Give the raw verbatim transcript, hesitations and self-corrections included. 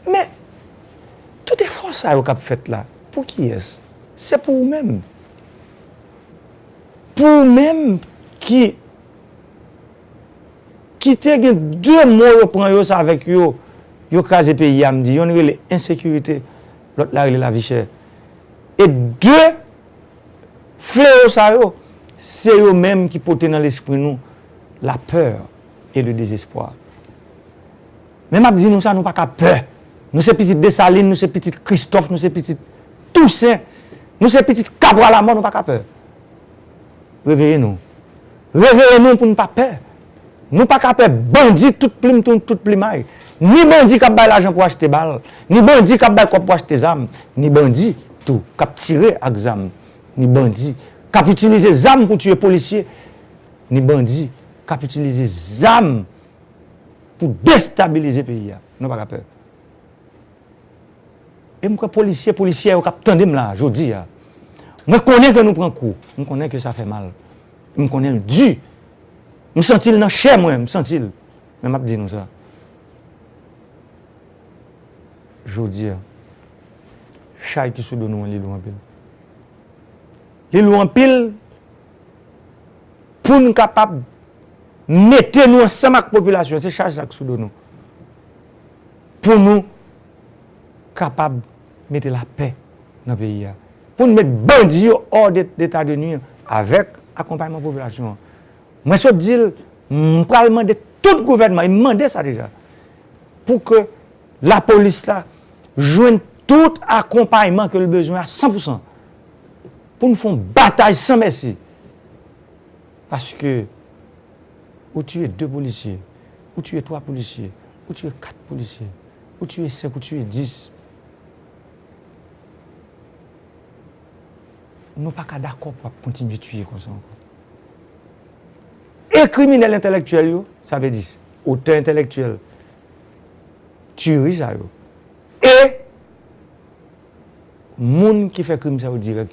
Men, tout efò sa yo k ap fèt la, pou kiyès? Se pou ou menm. Pou ou menm ki, ki te gen de mo yo pran yo, se avèk yo, yo kraze peyi a, m di, yonn rele ensekirite, lòt la rele lavi chè. E de fleyo sa yo, se yo menm ki pote nan lespri nou la peur et le désespoir. Men m ap di nou sa, nou pa ka pè. Nou se pitit Desalin, nou se pitit Kristòf, nou se pitit Tousen, nou se pitit Kapwa Lamò, nou pa ka pè. Reveye nou. Reveye nou pou n pa pè. Nou pa ka pè bandi tout plim, tout, tout plimay. Ni bandi k ap bay lajan pou achte bal, ni bandi k ap bay kòb pou achte zam, ni bandi tou k ap tire ak zam, ni bandi k ap itilize zam pou tiye polisye, ni bandi k ap itilize zam pou destabilize peyi a. Nou pa ka pè. E m kwè polisye, polisyè yo k ap tande m la, jodi a. Mwen konnen ke nou pran kou. M konnen ke sa fè mal. M konnen l di. M santi l nan chè mwen, m santi l. Men m ap di nou sa. Jodi a, chay ki sou do nou an, li lou anpil. Li lou anpil pou n kapab mete nou ansanm ak popilasyon. Se chaj sa k sou do nou. Pou nou kapab mete lapè nan peyi a. Pou n met bandi yo hors de, d'état de nuire avèk akonpayman popilasyon an. Mwen sot di l, m pral mande tout gouvènman, e m mande sa deja, pou ke lapolis la jwenn tout akonpayman ke l bezwen a san pou san, pou n fè yon batay san mèsi. Paske ou tiye de polisye, ou tiye twa polisye, ou tiye kat polisye, ou tiye senk, ou tiye dis. Nou pa ka dakò pou ap kontinye tiye konsa ankò. E kriminèl entèlektyèl yo, sa vle di otè entèlektyèl tiyeri sa yo, e moun ki fè krim sa yo dirèk,